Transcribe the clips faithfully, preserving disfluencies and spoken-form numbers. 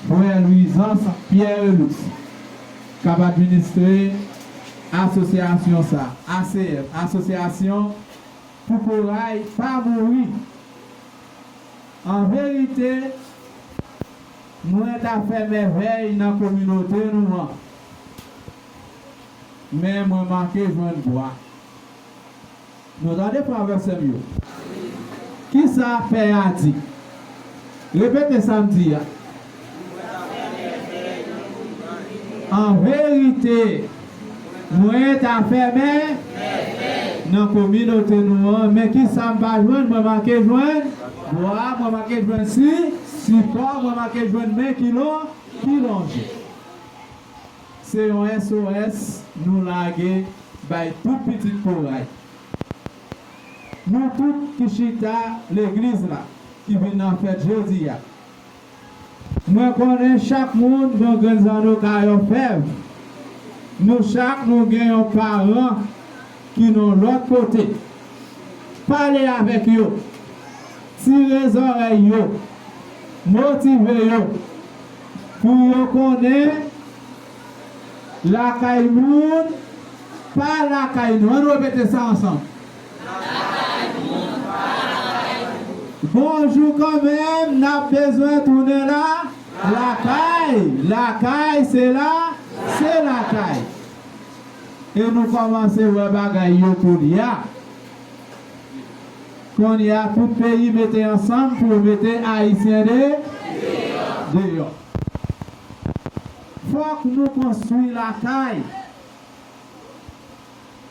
Frè Louisance Pierre Relux, k ap administre asosyasyon sa, A C F, Asosyasyon pou Koray Pa Mouri. An verite, mwen ta fè mèvèy nan kominote nou an, men mwen manke jwenn bwa. Nou tande, frè avèk sè m yo? Kisa pè a di? Repete sa m di a. An verite, mwen ta fè mèvèy nan kominote nou an, men kisa m pa jwenn? Mwen manke jwenn bwa, mwen manke jwenn si, sipò, mwen manke jwenn men ki lon, ki lonje. Se yon S O S nou lage bay tout pitit Koray. Nou tout ki chita legliz la, ki vin nan fèt jodi a. Mwen konnen chak moun gen yon grenn zanno kay òfèv. Nou chak nou gen yon paran ki nan lòt kote. Pale avèk yo. Tire zòrèy yo. Motive yo. Pou yo konnen lakay moun pa lakay nou. Ann repete sa ansanm. Bonjou kanmenm, n ap bezwen tounen la, lakay. Lakay, se la, se lakay. E nou kòmanse wè bagay yo kounye a. Kounye a, tout peyi mete ansanm pou yo mete Ayisyen de, deyò. Fòk nou konstwi lakay.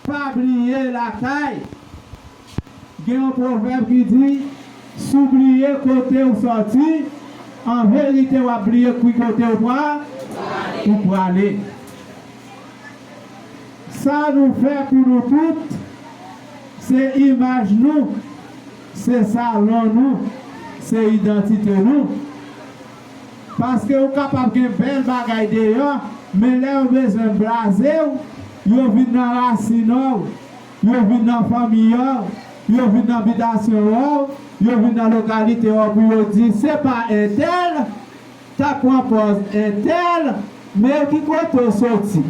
Pa bliye lakay. Gen yon pwovèb ki di, si w bliye kote w sòti, an verite w ap bliye ki kote w pra-, ou prale. Sa nou fè pou nou tout, se imaj nou, se salon nou, se idantite nou. Paske ou kapab gen bèl bagay deyò, men lè yo bezwen blaze w, yo vin nan rasin w, yo vin nan fanmi w, yo vin nan bitasyon w, yo vin nan lokalite w pou yo di, se pa entèl t ap pran pòz entèl, men ki kote w soti?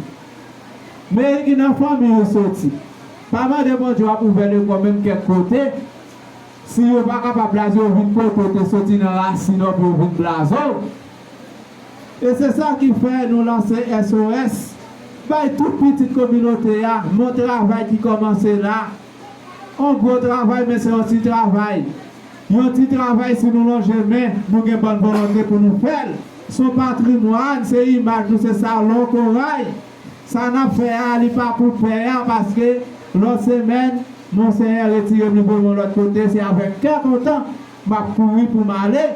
Men ki nan fanmi w soti? Pa mande Bondye w ap ouvè lekòl menm kèk kote, si yo pa kapab blaze w vin kote w te soti nan rasin w pou yo vin blaze w. E se sa ki fè nou lanse S O S bay tout pitit kominote a, yon travay ki kòmanse la. Yon gwo travay, men se yon ti travay. Yon ti travay, si nou lonje men, nou gen bòn volonte pou nou fè l. Se yon patrimwàn, se imaj nou, se salon Koray. Sa n ap fè a, li pa pou pè a, paske lòt semèn, Monseyè retire m, li voye m yon lòt kote, se avèk kè kontan m ap kouri pou m ale.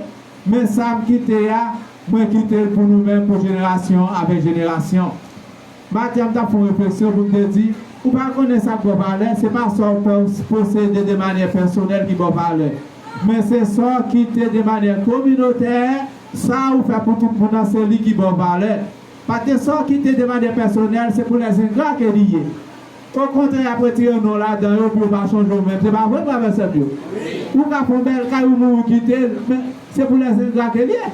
Men sa m kite a, mwen kite l pou nou menm, pou jenerasyon avèk jenerasyon. Maten an, m t ap fè yon refleksyon pou m te di, ou pa konnen sa k ba w valè, se pa sa w pè-, posede de manyè pèsonèl ki ba w valè. Men se sa w kite de manyè kominotè, sa ou fè pou tout moun nan, se li ki ba w valè. Paske sa w kite de manyè pèsonèl, se pou lèzengra ke li ye. Okontrè, y ap retire non w ladan yo pou yo pa sonje w menm. Se pa vre, frè avèk sè m yo? Ou ka fè yon bèl kay, ou mouri kite l, men se pou lèzengra ke l ye.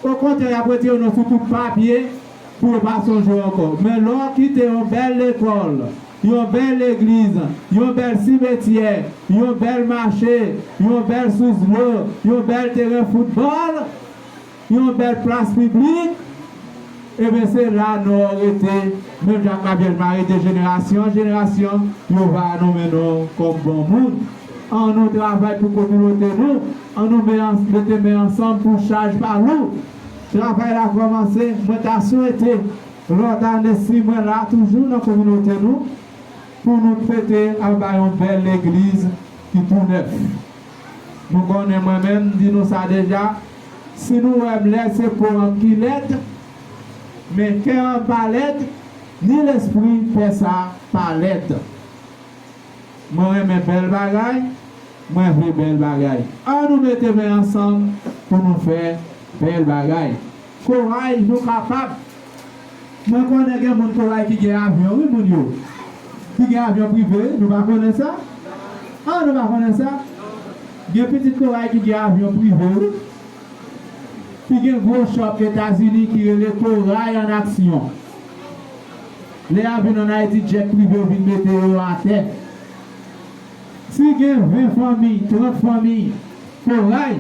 Okontrè, y ap retire non sou tout papye pou yo pa sonje w ankò. Men lè w kite yon bèl lekòl, yon bèl legliz, yon bèl simetyè, yon bèl mache, yon bèl sous dlo, yon bèl teren foutbòl, yon bèl plas piblik, ebyen, se la non w rete, menm jan ak Lavyèj Mari, de jenerasyon an jenerasyon, yo va nonmen non w kòm bon moun. Ann nou travay pou kominote nou, ann nou men ans-, mete men ansanm pou chaj pa lou. Travay la kòmanse, mwen ta swete lòt ane, si mwen la toujou nan kominote nou, pou nou fete anba yon bèl legliz ki tou nèf. Nou konnen mwen menm, m di nou sa deja, si nou wè m lèd, se po an m ki lèd, men kè an pa lèd, ni lespri pè sa pa lèd. Mwen renmen bèl bagay, mwen vle bèl bagay. Ann nou mete men ansanm pou nou fè bèl bagay. Koray, nou kapab. Mwen konnen gen moun Koray ki gen avyon, wi, moun yo. Ki gen avyon prive, nou pa konnen sa? Ah, nou pa konnen sa? Gen pitit Koray ki gen avyon prive, wi. ki gen gwo shop Etazini ki rele Koray an Aksyon. Lè y a vin ann Ayiti, jet prive yo vin mete yo atè. Si gen ven fanmi, trant fanmi, Koray,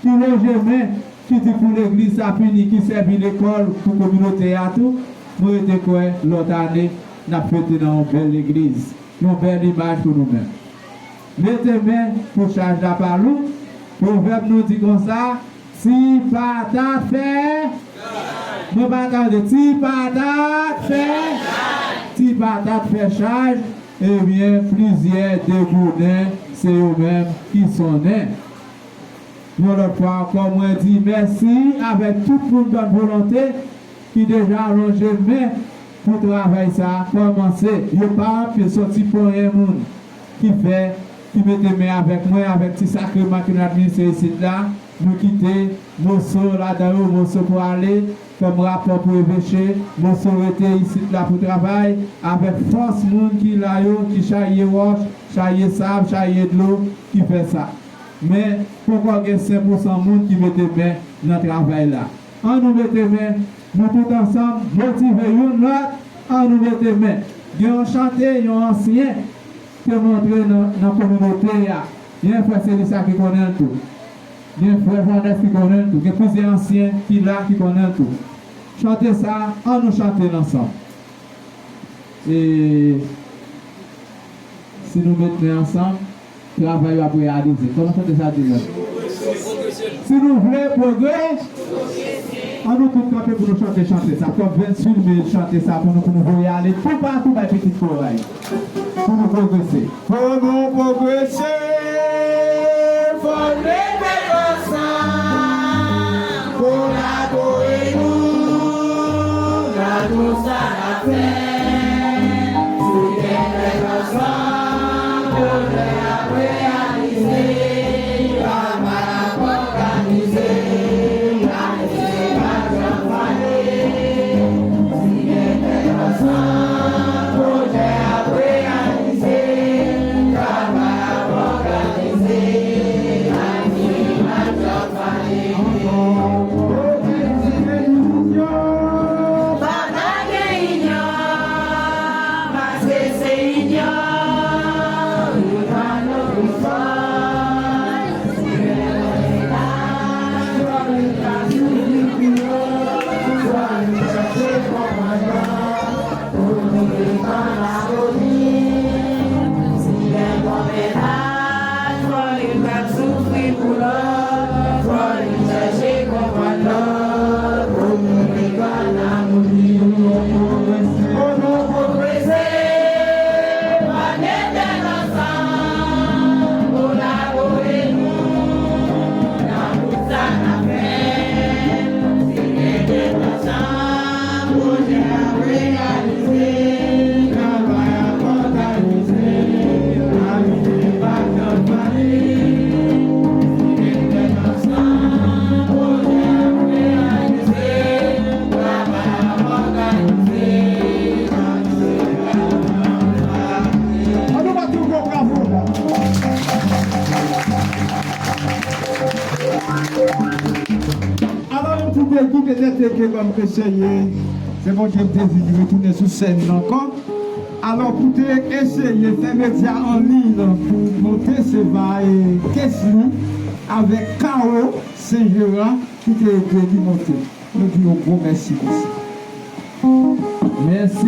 ki lonje men, ki di pou legliz sa fini, ki sèvi lekòl pou kominote a tou, mwen rete kwè lòt ane, n ap fete nan yon bèl legliz, yon bèl imaj pou nou menm. Mete men pou chaj la pa lou. Pwovèb nou di konsa, ti patat fè, mwen pa tande, ti patat fè, ti patat fè chaj, ebyen, plizyè degouden, se yo menm ki sonnen. Yon lòt fwa ankò, mwen di mèsi avèk tout moun bòn volonte ki deja lonje men pou travay sa a kòmanse. Yo pa anpil, se yon ti ponyen moun ki fè, ki mete men avèk mwen, avèk ti sakreman ke n administre isit la. Nou kite moso ladan yo, moso pou ale kòm rapò pou eveche, moso rete isit la pou travay avèk fòs moun ki la yo, ki charye wòch, charye sab, charye dlo, ki fè sa. Men, poko gen senk pousan moun ki mete men nan travay la. An nou mete men, nou tout ansanm, motive youn lòt, an nou mete men. Gen yon chante, yon ansyen, ke montre nan, nan kominote a. Gen frè Selisa ki konnen l tou. Gen frè Vanès ki konnen l tou. Gen plizyè ansyen ki la ki konnen l tou. Chante sa, an nou chante l ansanm. E si nou met men ansanm, travay yo ap reyalize. Kòman chante sa di menm? Si nou vle pwogre, an nou tout kanpe pou nou chante chante sa. Kòm Vens filme chante sa pou nou, pou nou voye ale toupatou bay pitit Koray. Pou nou pwogrese. Fò nou pwogrese, fò n rete ansanm, kolabore nou nan tout sa n ap fè. Si n rete ansanm, pwojè ap reyalize, travay ap òganize, Ayiti pa janm fale. Si n rete ansanm, pwojè ap reyalize, travay ap òganize, Ayiti pa janm fale. Pata gen inyon, paske se inyon ki fè nou pi fò. An nou bat yon gwo bravo. Alò, yon ti degi petèt ke kòm ke seye, se Bondye m te vin retounen sou sèn nan ankò. Alò, pou te eseye fè medya an liy nan pou monte, se va e Kesly avèk Kawo Sen Jera ki te ede li monte. Nou di yo gwo mèsi konsa. Mèsi.